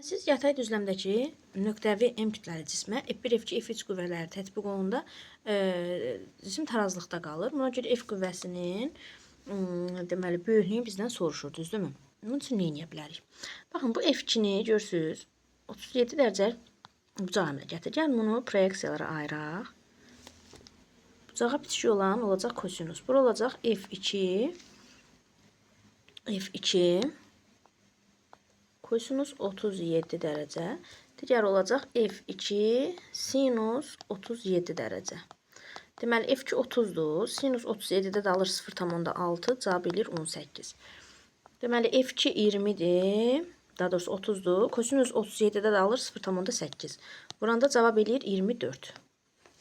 Siz yatay düzləmdəki nöqtəvi M kütləli cismə F1, F2, F3 qüvvələri tətbiq olunanda cisim tarazlıqda qalır. Buna görə F qüvvəsinin deməli böyüklüyünü bizdən soruşur, düzdürmü? Bunun üçün nə edə bilərik? Baxın, bu F2-ni görürsüz, 37 dərəcə bucaq əmələ gətirir. Yəni bunu proyeksiyalara ayıraq. Bucağa bitişik olan olacaq kosinus. Bura olacaq F2 F2 kosinus 37 dərəcə. Digər olacaq F2 sinus 37 dərəcə. Deməli F2 30-dur. Sinus 37-də də alır 0,6, cavab eləyir 18. Deməli F2 20-dir. Daha doğrusu 30-dur. Kosinus 37-də də alır 0,8. Vuranda cavab eləyir 24.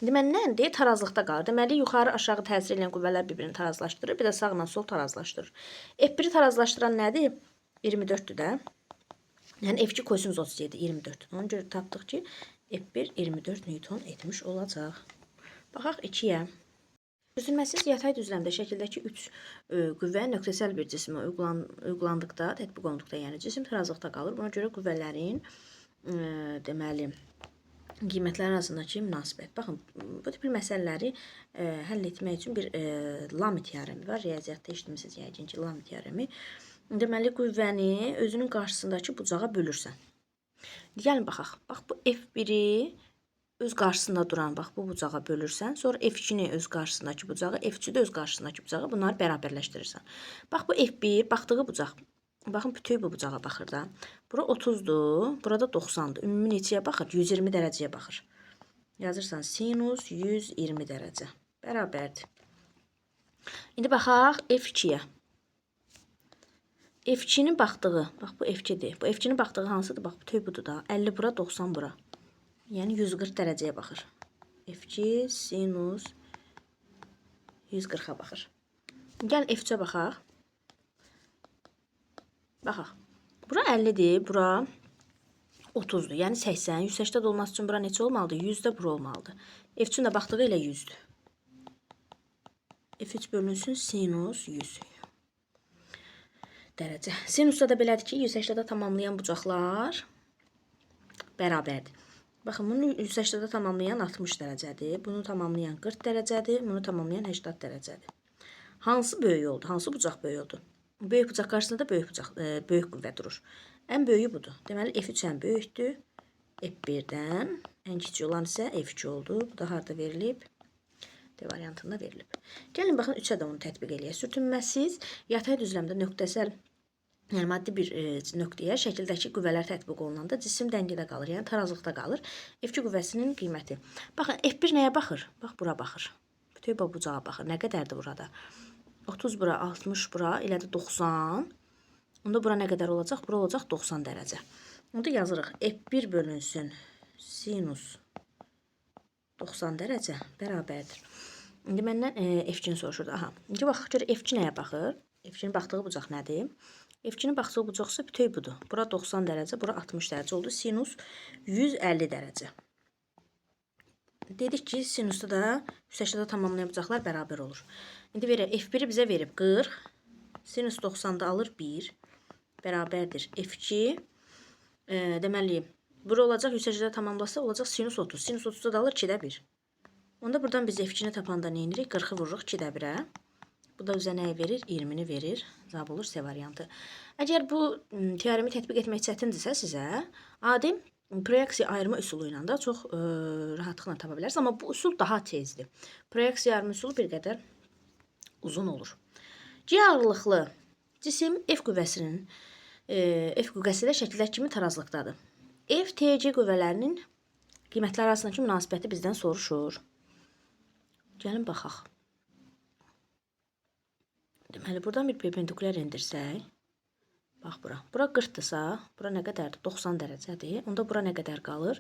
Deməli nədir? Tarazlıqda qalır. Deməli yuxarı aşağı təsir edən qüvvələr bir-birini tarazlaşdırır. Bir də sağla sol tarazlaşdırır. F1-i tarazlaşdıran nədir? 24-dür də. Yəni F2 kosinus 37 24. Ona görə tapdıq ki, F1 24 Newton etmiş olacaq. Baxaq 2-yə. Sürtünməsiz yatay düzləmdə şəkildəki 3 qüvvə nöqtəsəl bir cismə uyğulandıqda, tətbiq olunduqda, yəni cisim tarazlıqda qalır. Buna görə qüvvələrin deməli qiymətləri arasındakı münasibət. Baxın, bu tip məsələləri həll etmək üçün bir Lami teoremi var. Riyaziyyatda eşitmisiniz yəqin ki, Lami teoremi. Deməli, qüvvəni özünün qarşısındakı bucağa bölürsən. Gəlin baxaq. Bax, bu F1-i öz qarşısında duran, bax, bu bucağa bölürsən. Sonra F2-ni öz qarşısındakı bucağa, F3-ü də öz qarşısındakı bucağa, bunları bərabərləşdirirsən. Bax, bu F1 baxdığı bucaq. Baxın, bütün bu bucağa baxır da. Bura 30-dur, burada 90-dır. Ümumi neçəyə baxır? 120 dərəcəyə baxır. Yazırsan sinus 120 dərəcə. Bərabərdir. İndi baxaq F2-yə. F2-nin baxdığı, bax bu F2-dir. Bu F2-nin baxdığı hansıdır? Bax, bütün budur da. 50 bura, 90 bura. Yəni 140 dərəcəyə baxır. F2 sinus 140-a baxır. Gəl F3-ə baxaq. Baxaq. Bura 50-dir, bura 30-dur. Yəni 80. 180 olması üçün bura neçə olmalıdır? 100 də bura olmalıdır. F3-ün də baxdığı elə 100-dür. F3 bölünsün sinus 100 dərəcə. Sinusda da belədir ki, 180-də tamamlayan bucaqlar bərabərdir. Baxın, bunu 180-də tamamlayan 60 dərəcədir. Bunu tamamlayan 40 dərəcədir. Bunu tamamlayan 80 dərəcədir. Hansı böyük oldu? Hansı bucaq böyük oldu? Böyük bucaq qarşısında da böyük bucaq, böyük qüvvə durur. Ən böyüyü budur. Deməli F3 ən böyükdür. F1-dən ən kiçik olan isə F2 oldu. Bu da harda verilib? D variantında verilib. Gəlin baxın 3-ə də onu tətbiq eləyək. Sürtünməsiz yatay düzləmdə nöqtəsəl, yəni maddi bir nöqtəyə şəkildəki qüvvələr tətbiq olunanda cisim dəngədə qalır, yəni tarazlıqda qalır. F2 qüvvəsinin qiyməti. Baxın, F1 nəyə baxır? Bax, bura baxır. Bütün bu bucağa baxır. Nə qədərdir burada? 30 bura, 60 bura, elə də 90. Onda bura nə qədər olacaq? Bura olacaq 90 dərəcə. Onda yazırıq. F1 bölünsün sinus 90 dərəcə bərabərdir. İndi məndən F2-ni soruşurdu. Aha. İndi baxaq görə F2 nəyə baxır? F2-nin baxdığı bucaq nədir? F2-nin baxdığı bucaqsa bütöv budur. Bura 90 dərəcə, bura 60 dərəcə oldu. Sinus 150 dərəcə. Dedik ki, sinusda da 180-də tamamlayan bucaqlar bərabər olur. İndi verək, F1-i bizə verib 40. Sinus 90-da alır 1. Bərabərdir. F2 deməli, bura olacaq 180-də tamamlasa olacaq sinus 30. Sinus 30-da da alır 2-də 1. Onda buradan biz F2-ni tapanda nə edirik? 40-ı vururuq 2-də 1-ə. Bu da bizə nəyi verir? 20-ni verir. Cavab olur C variantı. Əgər bu teoremi tətbiq etmək çətindirsə sizə, adi proyeksiya ayırma üsulu ilə də çox rahatlıqla tapa bilərsiniz. Amma bu üsul daha tezdir. Proyeksiya ayırma üsulu bir qədər uzun olur. G ağırlıqlı cisim F qüvvəsinin F qüvvəsi ilə şəkildəki kimi tarazlıqdadır. F, T, C qüvvələrinin qiymətləri arasındakı münasibəti bizdən soruşur. Gəlin baxaq. Deməli, buradan bir perpendikulyar endirsək, bax bura. Bura 40-dırsa, bura nə qədərdir? 90 dərəcədir. Onda bura nə qədər qalır?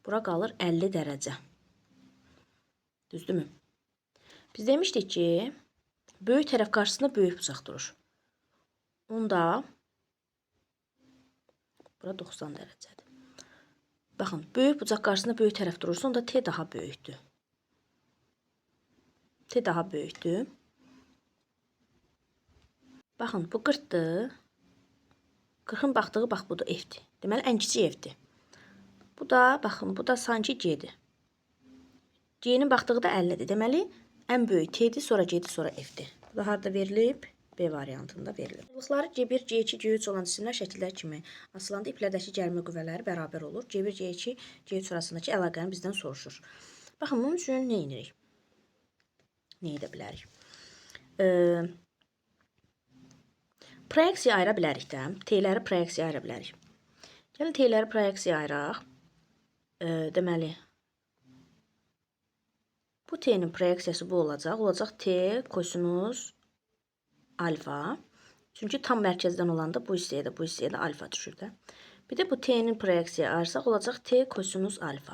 Bura qalır 50 dərəcə. Düzdürmü? Biz demişdik ki, böyük tərəf qarşısında böyük bucaq durur. Onda bura 90 dərəcədir. Baxın, böyük bucaq qarşısında böyük tərəf durursa, onda T daha böyükdür. T daha böyükdür. Baxın, bu 40-dır. 40-ın baxdığı bax budur, F-dir. Deməli, ən kiçik F-dir. Bu da, baxın, bu da sanki G-dir. G-nin baxdığı da 50-dir. Deməli, ən böyük T-dir, sonra G-dir, sonra F-dir. Bu da harada verilib? B variantında verilib. Ağırlıqları G1, G2, G3 olan cisimlər şəkillər kimi asılanda iplərdəki gəlmə qüvvələri bərabər olur. G1, G2, G3 arasındakı əlaqəni bizdən soruşur. Baxın, bunun üçün nə edirik? Nə edə bilərik? Proyeksiya ayıra bilərik də. T-ləri proyeksiya ayıra bilərik. Gəlin T-ləri proyeksiya ayıraq. Deməli, bu T-nin proyeksiyası bu olacaq. Olacaq T kosinus alfa. Çünki tam mərkəzdən olanda bu hissəyə də, bu hissəyə də alfa düşür də. Bir də bu T-nin proyeksiya ayırsaq olacaq T kosinus alfa.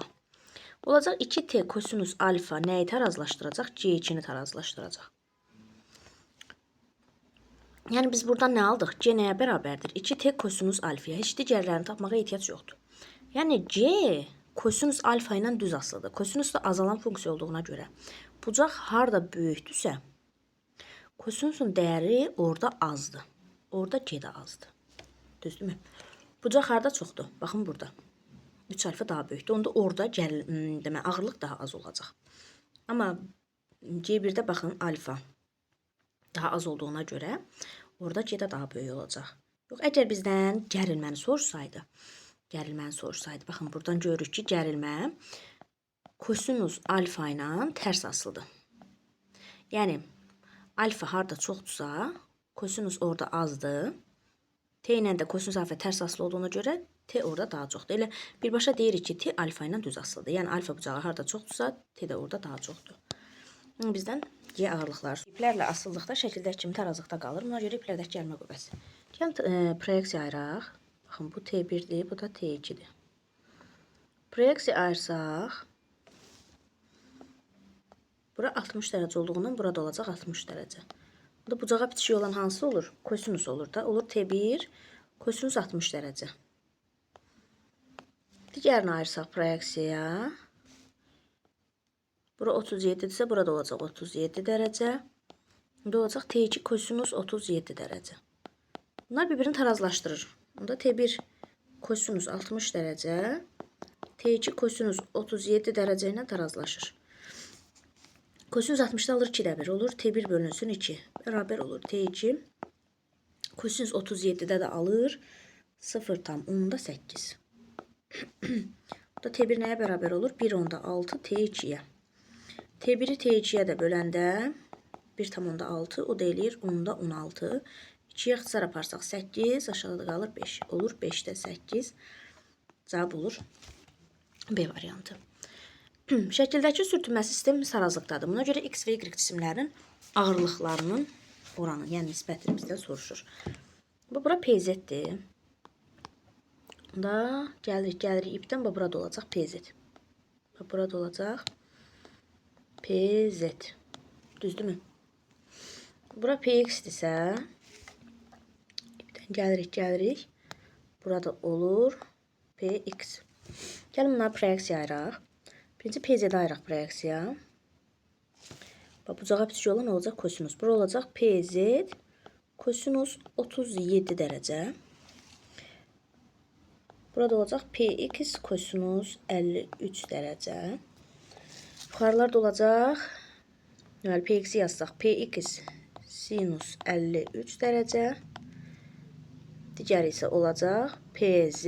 Olacaq 2T kosinus alfa nəyi tarazlaşdıracaq? G2-ni tarazlaşdıracaq. Yəni biz buradan nə aldıq? G nəyə bərabərdir? 2T kosinus alfaya. Heç digərlərini tapmağa ehtiyac yoxdur. Yəni G kosinus alfa ilə düz asılıdır. Kosinus da azalan funksiya olduğuna görə bucaq harda böyükdürsə, kosinusun dəyəri orada azdır. Orada G də azdır. Düzdürmü? Bucaq harda çoxdur? Baxın burada. 3 alfa daha böyükdür. Onda orada demək, ağırlıq daha az olacaq. Amma G1-də baxın alfa daha az olduğuna görə orada G də daha böyük olacaq. Yox, əgər bizdən gərilməni soruşsaydı, baxın buradan görürük ki, gərilmə kosinus alfa ilə tərs asılıdır. Yəni, alfa harda çoxdursa, kosinus orada azdır. T ilə də kosinus alfa tərs asılı olduğuna görə T orada daha çoxdur. Elə birbaşa deyirik ki, T alfa ilə düz asılıdır. Yəni, alfa bucağı harda çoxdursa, T də orada daha çoxdur. Bizdən G ağırlıqları. İplərlə asıldıqda şəkildəki kimi tarazlıqda qalır. Buna görə iplərdəki gəlmə qüvvəsi. Gəlin proyeksiya ayıraq. Baxın, bu T1-dir, bu da T2-dir. Proyeksiya ayırsaq, bura 60 dərəcə olduğundan burada olacaq 60 dərəcə. Burada bucağa bitişik olan hansı olur? Kosinus olur da. Olur T1, kosinus 60 dərəcə. Digərini ayırsaq proyeksiyaya. Bura 37-dirsə, burada olacaq 37 dərəcə. Burada olacaq T2 kosinus 37 dərəcə. Bunlar bir-birini tarazlaşdırır. Onda T1 kosinus 60 dərəcə, T2 kosinus 37 dərəcə ilə tarazlaşır. Kosinus 60-da alır 2-də 1 olur. T1 bölünsün 2. Bərabər olur T2. Kosinus 37-də də alır 0,8. Burada T1 nəyə bərabər olur? 1,6 T2-yə. T1-i T2-yə də böləndə 1,6, o da eləyir 10,16. 2-yə ixtisar aparsaq 8, aşağıda qalır 5. Olur 5-də 8. Cavab olur B variantı. Şəkildəki sürtünmə sistemi tarazlıqdadır. Buna görə X və Y cisimlərinin ağırlıqlarının oranı, yəni nisbətini bizdən soruşur. Bu bura PZ-dir. Da gəlirik ipdən, bu burada olacaq PZ. Bu burada olacaq PZ. Düzdürmü? Bura PX-dirsə, ipdən gəlirik. Burada olur PX. Gəlin bunları proyeksiya ayıraq. Birinci PZ-də ayıraq proyeksiya. Bax, bucağa bitişik olan olacaq kosinus. Bura olacaq PZ kosinus 37 dərəcə. Burada olacaq PX kosinus 53 dərəcə. Yuxarılar da olacaq. Deməli, PX-i yazsaq, PX sinus 53 dərəcə. Digəri isə olacaq PZ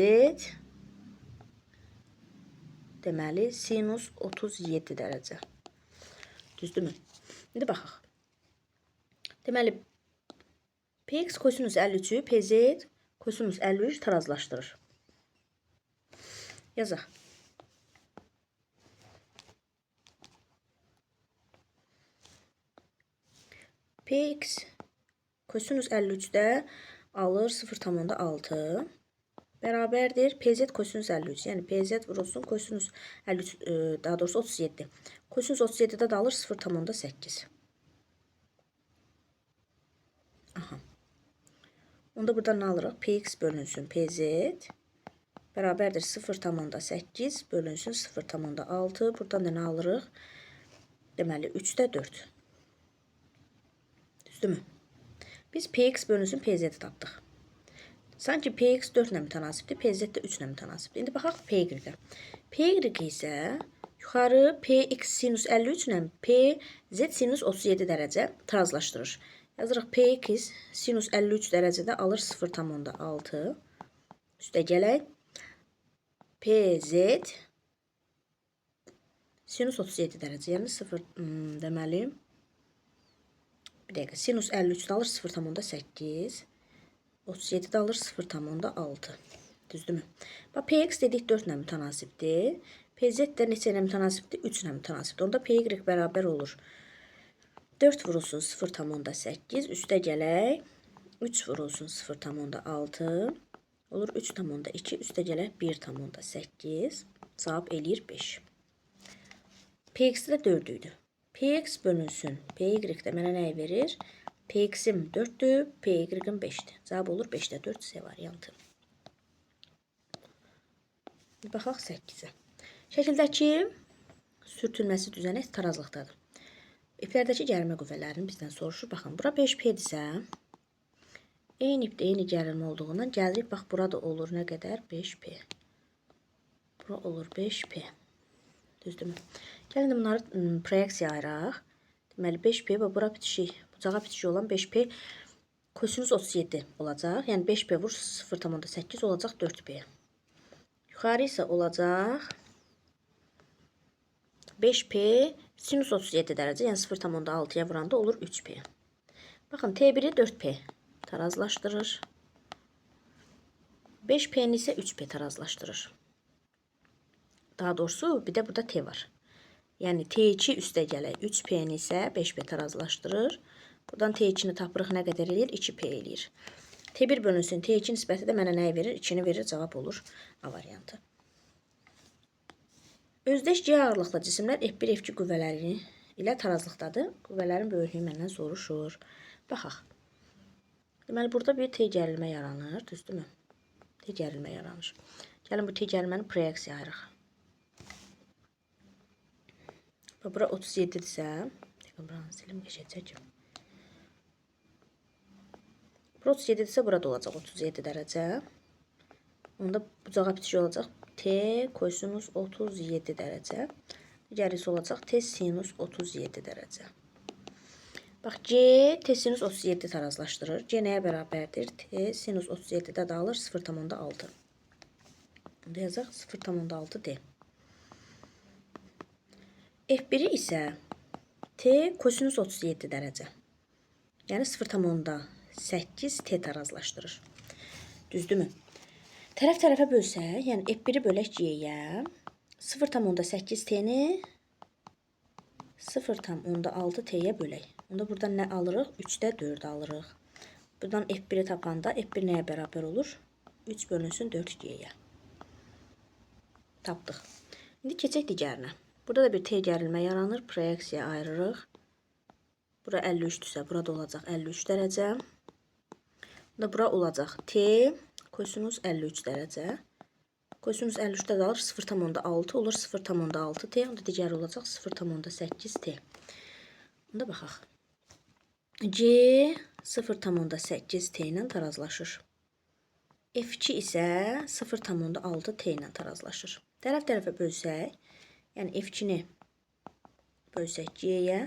deməli, sinus 37 dərəcə. Düzdürmü? İndi baxaq. Deməli, PX kosinus 53-ü PZ kosinus 53 tarazlaşdırır. Yazaq. PX kosinus 53-də alır 0,6 bərabərdir PZ kosinus 53. Yəni PZ vurulsun kosinus 53, daha doğrusu 37. Kosinus 37-də də alır 0,8. Aha. Onda buradan nə alırıq? PX bölünsün PZ bərabərdir 0,8 bölünsün 0,6. Buradan da nə alırıq? Deməli 3-də 4. Düzdürmü? Biz PX bölünsün PZ-i tapdıq. Sanki PX 4 ilə mütənasibdir, PZ də 3 ilə mütənasibdir. İndi baxaq PY-ə. PY isə yuxarı PX sinus 53 ilə PZ sinus 37 dərəcə tarazlaşdırır. Yazırıq PX sinus 53 dərəcədə alır 0,6. Üstə gələk. PZ sinus 37 dərəcə, yəni 0 deməli. Bir dəqiqə, sinus 53-də alır 0,8. 37-də alır 0,6. Düzdürmü? Bax, PX dedik 4 ilə mütənasibdir. PZ də neçə ilə mütənasibdir? 3 ilə mütənasibdir. Onda PY bərabər olur. 4 vurulsun 0,8. Üstə gələk. 3 vurulsun 0,6. Olur 3,2. Üstə gələk 1,8. Cavab eləyir 5. PX-də də 4 idi. PX bölünsün. PY də mənə nəyi verir? PX-im 4-dür, PY-im 5-dir. Cavab olur 5-də 4 C variantı. Baxaq 8-ə. Şəkildəki sürtünməsi düzənək tarazlıqdadır. İplərdəki gərilmə qüvvələrini bizdən soruşur. Baxın, bura 5P-dirsə, eyni ipdə eyni gərilmə olduğundan gəlirik. Bax, burada olur nə qədər? 5P. Bura olur 5P. Düzdürmü? Gəlin bunları proyeksiya ayıraq. Deməli, 5P və bura bitişik, bucağa bitişik olan 5P kosinus 37 olacaq. Yəni 5P vur 0,8 olacaq 4P. Yuxarı isə olacaq 5P sinus 37 dərəcə, yəni 0,6-ya vuranda olur 3P. Baxın, T1-i 4P tarazlaşdırır. 5P-ni isə 3P tarazlaşdırır. Daha doğrusu, bir də burada T var. Yəni T2 üstə gələk 3P-ni isə 5P tarazlaşdırır. Buradan T2-ni tapırıq, nə qədər eləyir? 2P eləyir. T1 bölünsün T2 nisbəti də mənə nəyi verir? 2-ni verir. Cavab olur A variantı. Özdeş C ağırlıqlı cisimlər F1, F2 qüvvələri ilə tarazlıqdadır. Qüvvələrin böyüklüyü məndən soruşur. Baxaq. Deməli, burada bir T gərilmə yaranır. Düzdürmü? T gərilmə yaranır. Gəlin bu T gərilməni proyeksiya ayıraq. Bax, bura 37-dirsə, buranı silim, keçəcək. Bura 37-dirsə, burada olacaq 37 dərəcə. Onda bucağa bitişik olacaq T kosinus 37 dərəcə. Digəri isə olacaq T sinus 37 dərəcə. Bax, C T sinus 37 tarazlaşdırır. C nəyə bərabərdir? T sinus 37-də də alır 0,6. Onda yazaq 0,6 D. F1-i isə T kosinus 37 dərəcə. Yəni 0,8 T tarazlaşdırır. Düzdürmü? Tərəf tərəfə bölsək, yəni F1-i bölək C-yə, 0,8 T-ni 0,6 T-yə bölək. Onda buradan nə alırıq? 3-də 4 alırıq. Buradan F1-i tapanda F1 nəyə bərabər olur? 3 bölünsün 4 G-yə. Tapdıq. İndi keçək digərinə. Burada da bir T gərilmə yaranır. Proyeksiya ayırırıq. Bura 53-dürsə, burada olacaq 53 dərəcə. Bunda bura olacaq T kosinus 53 dərəcə. Kosinus 53-də də alır 0,6 olur 0,6 T. Onda digəri olacaq 0,8 T. Onda baxaq. C 0,8 T ilə tarazlaşır. F2 isə 0,6 T ilə tarazlaşır. Tərəf tərəfə bölsək, yəni F2-ni bölsək C-yə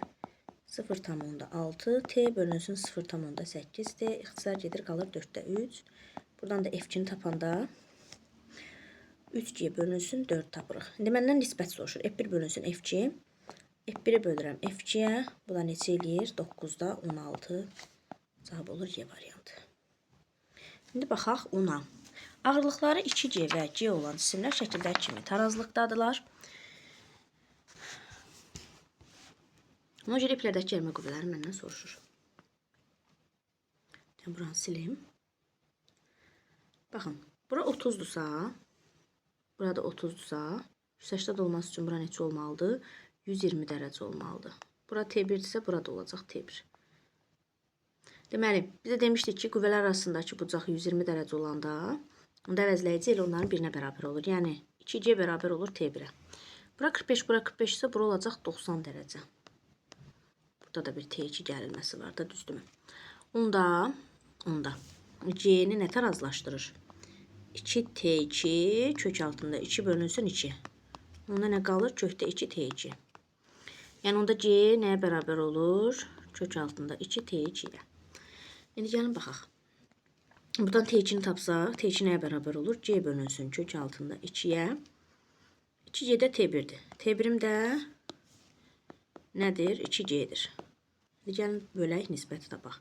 0,6 T bölünsün 0,8 T. İxtisar gedir, qalır 4-də 3. Buradan da F2-ni tapanda 3G bölünsün 4 tapırıq. İndi məndən nisbət soruşur. F1 bölünsün F2. F1-i bölürəm F2-yə. Bu da neçə eləyir? 9-da 16. Cavab olur Y variantı. İndi baxaq ona. Ağırlıqları 2G və G olan cisimlər şəkildəki kimi tarazlıqdadırlar. Ona görə iplərdəki gərilmə qüvvələri məndən soruşur. Mən buranı silim. Baxın, bura 30-dursa, burada 30-dursa, 180 olması üçün bura neçə olmalıdır? 120 dərəcə olmalıdır. Bura T1-dirsə, burada olacaq T1. Deməli, biz də demişdik ki, qüvvələr arasındakı bucaq 120 dərəcə olanda, onda əvəzləyici elə onların birinə bərabər olur. Yəni, 2G bərabər olur T1-ə. Bura 45, bura 45 isə bura olacaq 90 dərəcə. Burada da bir T2 gərilməsi var da, düzdürmü? Onda. C-ni nə tarazlaşdırır? 2T2 kök altında 2 bölünsün 2. Onda nə qalır? Kökdə 2T2. Yəni onda C nəyə bərabər olur? Kök altında 2T2-yə. İndi gəlin baxaq. Buradan T2-ni tapsaq, T2 nəyə bərabər olur? C bölünsün kök altında 2-yə. 2C də T1-dir. T1-im də nədir? 2C-dir. İndi gəlin bölək, nisbəti tapaq.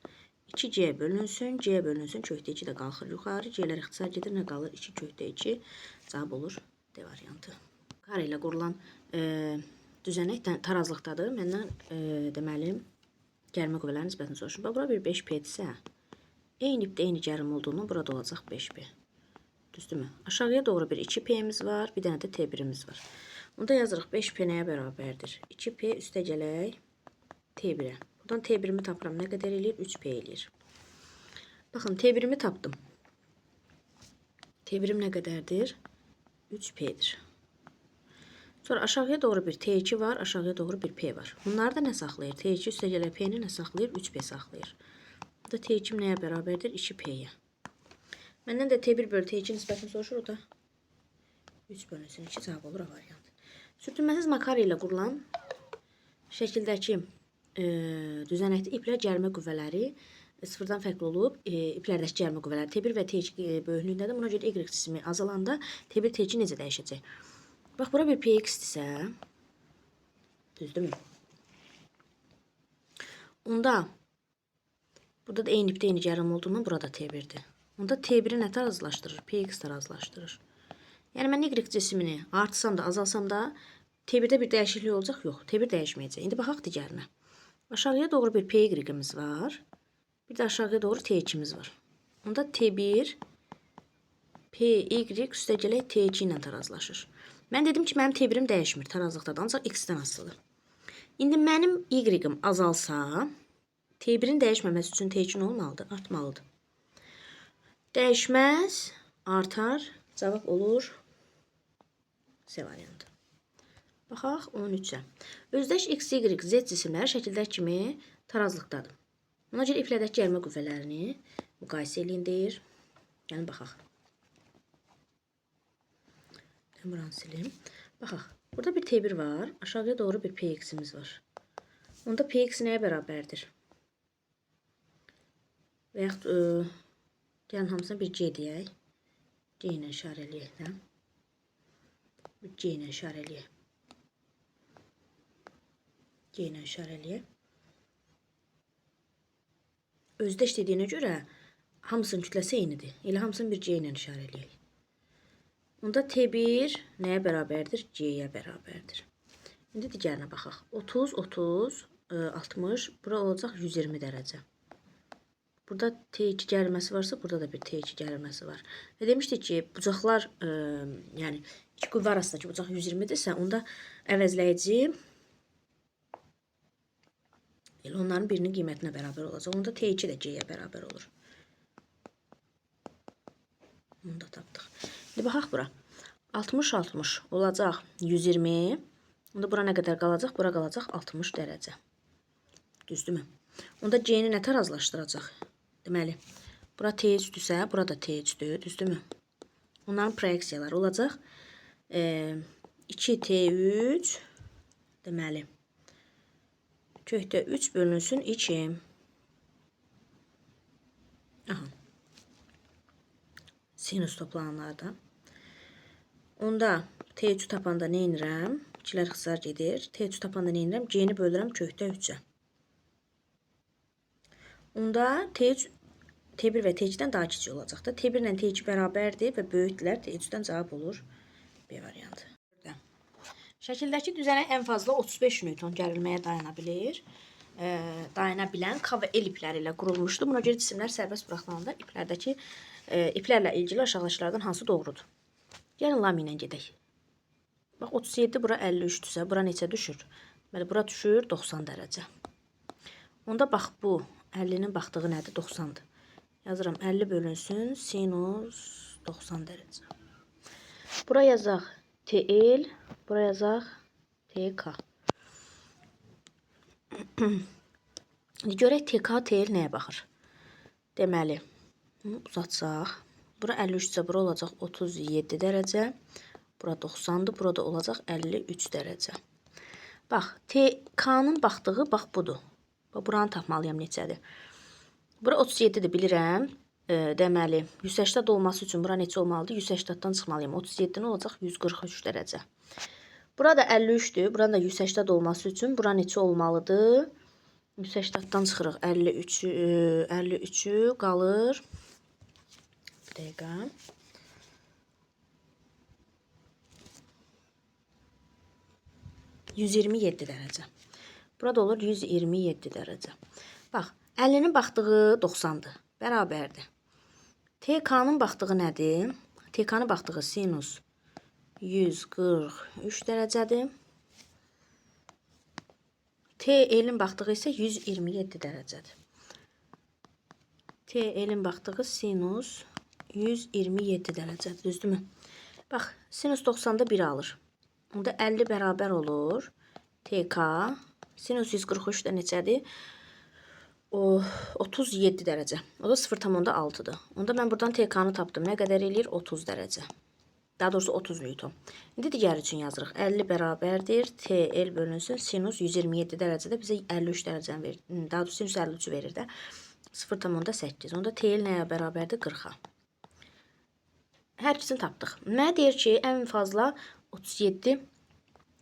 2C bölünsün, C bölünsün, kökdə 2 də qalxır yuxarı. C-lər ixtisar gedir, nə qalır? 2 kökdə 2. Cavab olur D variantı. Kare ilə qurulan düzənək tarazlıqdadır. Məndən deməli, gərmə qüvvələrinin nisbətini soruşur. Bax, bura bir 5P-dirsə, eyni ipdə eyni gərilmə olduğundan burada olacaq 5P. Düzdürmü? Aşağıya doğru bir 2P-miz var, bir dənə də T1-imiz var. Onda yazırıq 5P nəyə bərabərdir? 2P üstə gələk T1-ə. Buradan T1-imi tapıram. Nə qədər eləyir? 3P eləyir. Baxın, T1-imi tapdım. T1-im nə qədərdir? 3P-dir. Sonra aşağıya doğru bir T2 var, aşağıya doğru bir P var. Bunlar da nə saxlayır? T2 üstə gələk P-ni nə saxlayır? 3P saxlayır. Burada T2 nəyə bərabərdir? 2P-yə. Məndən də T1 bölü T2 nisbətini soruşur, o da 3 bölünsün 2 cavab olur A variantı. Sürtünməsiz makara ilə qurulan şəkildəki düzənəkdə iplər gərmə qüvvələri sıfırdan fərqli olub. İplərdəki gərmə qüvvələri T1 və T2 böyüklüyündədir. Buna görə Y cismi azalanda T1, T2 necə dəyişəcək? Bax, bura bir PX-dirsə, düzdürmü? Onda burada da eyni ipdə eyni gərilmə olduğundan burada T1-dir. Onda T1-i nə tarazlaşdırır? PX tarazlaşdırır. Yəni mən Y cismini artırsam da, azalsam da T1-də bir dəyişiklik olacaq? Yox, T1 dəyişməyəcək. İndi baxaq digərinə. Aşağıya doğru bir PY-imiz var. Bir də aşağıya doğru T2-miz var. Onda T1 PY üstə gələk T2 ilə tarazlaşır. Mən dedim ki, mənim T1-im dəyişmir tarazlıqdadır, ancaq X-dən asılıdır. İndi mənim Y-im azalsa, T1-in dəyişməməsi üçün T2 nə olmalıdır? Artmalıdır. Dəyişməz, artar. Cavab olur C variantı. Baxaq 13-ə. Özdeş X, Y, Z cisimləri şəkildəki kimi tarazlıqdadır. Buna görə iplərdəki gərmə qüvvələrini müqayisə eləyin deyir. Gəlin baxaq. Ben buranı silim. Baxaq. Burada bir T1 var. Aşağıya doğru bir PX-imiz var. Onda PX nəyə bərabərdir? Və yaxud gəlin hamısına bir C deyək. C ilə işarə eləyək də. Bir C ilə işarə eləyək. C ilə işarə eləyək. Özdeş dediyinə görə hamısının kütləsi eynidir. Elə hamısını bir C ilə işarə eləyək. Onda T1 nəyə bərabərdir? C-yə bərabərdir. İndi digərinə baxaq. 30, 30, 60. Bura olacaq 120 dərəcə. Burada T2 gərilməsi varsa, burada da bir T2 gərilməsi var. Və demişdik ki, bucaqlar, yəni iki qüvvə arasındakı bucaq 120-dirsə, onda əvəzləyici elə onların birinin qiymətinə bərabər olacaq. Onda T2 də C-yə bərabər olur. Bunu da tapdıq. İndi baxaq bura. 60-60 olacaq 120. Onda bura nə qədər qalacaq? Bura qalacaq 60 dərəcə. Düzdürmü? Onda C-ni nə tarazlaşdıracaq? Deməli, bura T3-dürsə, bura da T3-dür. Düzdürmü? Onların proyeksiyaları olacaq. 2T3 deməli, kökdə 3 bölünsün 2. Aha. Sinus toplananlarda. Onda T3 tapanda nə edirəm? İkilər ixtisar gedir. T3 tapanda nə edirəm? C-ni bölürəm kökdə 3-ə. Onda T3 T1 və T2-dən daha kiçik olacaq da. T1 ilə T2 bərabərdir və böyükdürlər. T3-dən cavab olur. B variantı. Şəkildəki düzənək ən fazla 35 Newton gərilməyə dayana bilir. Dayana bilən K və L ipləri ilə qurulmuşdur. Buna görə cisimlər sərbəst buraxılanda iplərdəki iplərlə ilgili aşağıdakılardan hansı doğrudur? Gəlin lami ilə gedək. Bax 37 bura 53-dürsə, bura neçə düşür? Deməli bura düşür 90 dərəcə. Onda bax bu 50-nin baxdığı nədir? 90-dır. Yazıram 50 bölünsün sinus 90 dərəcə. Bura yazaq TL, bura yazaq TK. İndi görək TK, TL nəyə baxır? Deməli, Bunu uzatsaq. Bura 53-sə bura olacaq 37 dərəcə. Bura 90-dır. Burada olacaq 53 dərəcə. Bax, TK-nın baxdığı bax budur. Bax, buranı tapmalıyam neçədir. Bura 37-dir bilirəm. Deməli, 180 olması üçün bura neçə olmalıdır? 180-dan çıxmalıyam. 37-ni olacaq 143 dərəcə. Burada 53-dür. Buranın da 180 olması üçün bura neçə olmalıdır? 180-dan çıxırıq. 53-ü qalır. Bir dəqiqə. ...127 dərəcə. Burada olur 127 dərəcə. Bax, 50-nin baxdığı 90-dır. Bərabərdir. TK-nın baxdığı nədir? TK-nın baxdığı sinus 143 dərəcədir. TL-in baxdığı isə 127 dərəcədir. TL-in baxdığı sinus 127 dərəcədir, düzdürmü? Bax, sinus 90-da 1 alır. Onda 50 bərabər olur. TK sinus 143 də neçədir? O 37 dərəcə. O da 0,6-dır. Onda mən buradan TK-nı tapdım. Nə qədər eləyir? 30 dərəcə. Daha doğrusu 30 Newton. İndi digər üçün yazırıq. 50 bərabərdir. TL bölünsün. Sinus 127 dərəcədə bizə 53 dərəcəni verir. Daha doğrusu sinus 53-ü verir də. 0,8. Onda TL nəyə bərabərdir? 40-a. Hər ikisini tapdıq. Mənə deyir ki, ən fazla 37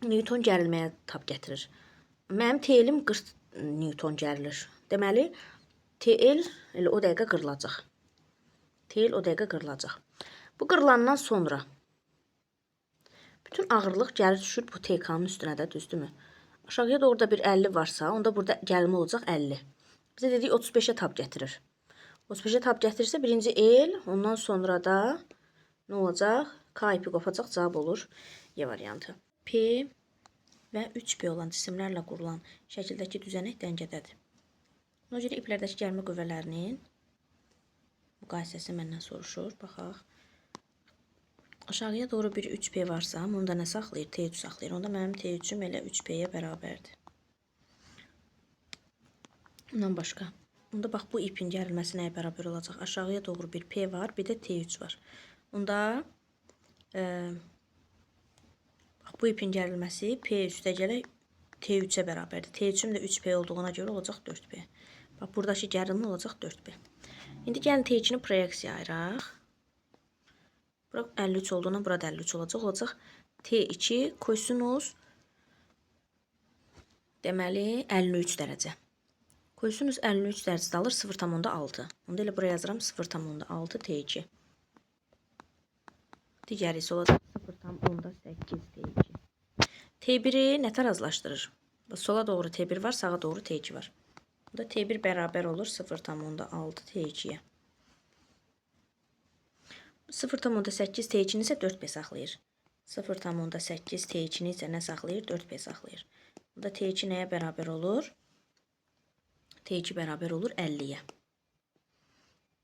Newton gərilməyə tab gətirir. Mənim TL-im 40 Newton gərilir. Deməli, TL elə o dəqiqə qırılacaq. TL o dəqiqə qırılacaq. Bu qırılandan sonra bütün ağırlıq gəlir düşür bu TK-nın üstünə də, düzdürmü? Aşağıya doğru da bir 50 varsa, onda burada gəlmə olacaq 50. Bizə dedik 35-ə tab gətirir. 35-ə tab gətirirsə birinci el, ondan sonra da nə olacaq? K ipi qopacaq, cavab olur Y variantı. P və 3P olan cisimlərlə qurulan şəkildəki düzənək dəngədədir. Buna görə iplərdəki gəlmə qüvvələrinin müqayisəsi məndən soruşur. Baxaq. Aşağıya doğru bir 3P varsa, bunda nə saxlayır? T3 saxlayır. Onda mənim T3-üm elə 3P-yə bərabərdir. Bundan başqa. Onda bax bu ipin gərilməsi nəyə bərabər olacaq? Aşağıya doğru bir P var, bir də T3 var. Onda bax bu ipin gərilməsi P üstə gələk T3-ə bərabərdir. T3-üm də 3P olduğuna görə olacaq 4P. Bax buradakı gərilmə olacaq 4P. İndi gəlin T2-ni proyeksiya ayıraq. Bura 53 olduğundan burada 53 olacaq. Olacaq T2 kosinus deməli 53 dərəcə. Kosinus 53 dərəcədə alır 0,6. Onda elə buraya yazıram 0,6 T2. Digəri isə olacaq 0,8 T2. T1-i nə tarazlaşdırır? Sola doğru T1 var, sağa doğru T2 var. Bunda T1 bərabər olur 0,6 T2-yə. 0,8 T2-ni isə 4P saxlayır. 0,8 T2-ni isə nə saxlayır? 4P saxlayır. Bunda T2 nəyə bərabər olur? T2 bərabər olur 50-yə.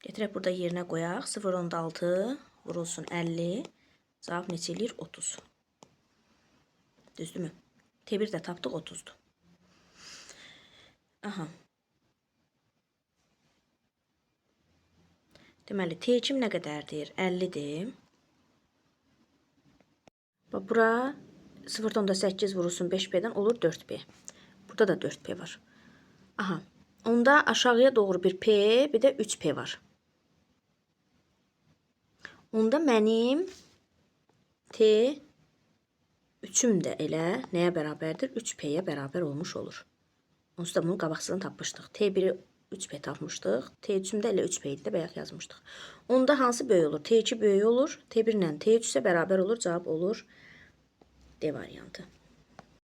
Getirək burada yerinə qoyaq. 0,6 vurulsun 50. Cavab neçə eləyir? 30. Düzdürmü? T1 də tapdıq 30-dur. Aha. Deməli, T2 nə qədərdir? 50-dir. Bax, bura 0,8 vurulsun 5P-dən olur 4P. Burada da 4P var. Aha. Onda aşağıya doğru bir P, bir də 3P var. Onda mənim T3-üm də elə nəyə bərabərdir? 3P-yə bərabər olmuş olur. Onsuz da bunu qabaqcadan tapmışdıq. T1-i 3P tapmışdıq. T3-üm də elə 3P idi də bayaq yazmışdıq. Onda hansı böyük olur? T2 böyük olur. T1 ilə T3 isə bərabər olur. Cavab olur D variantı.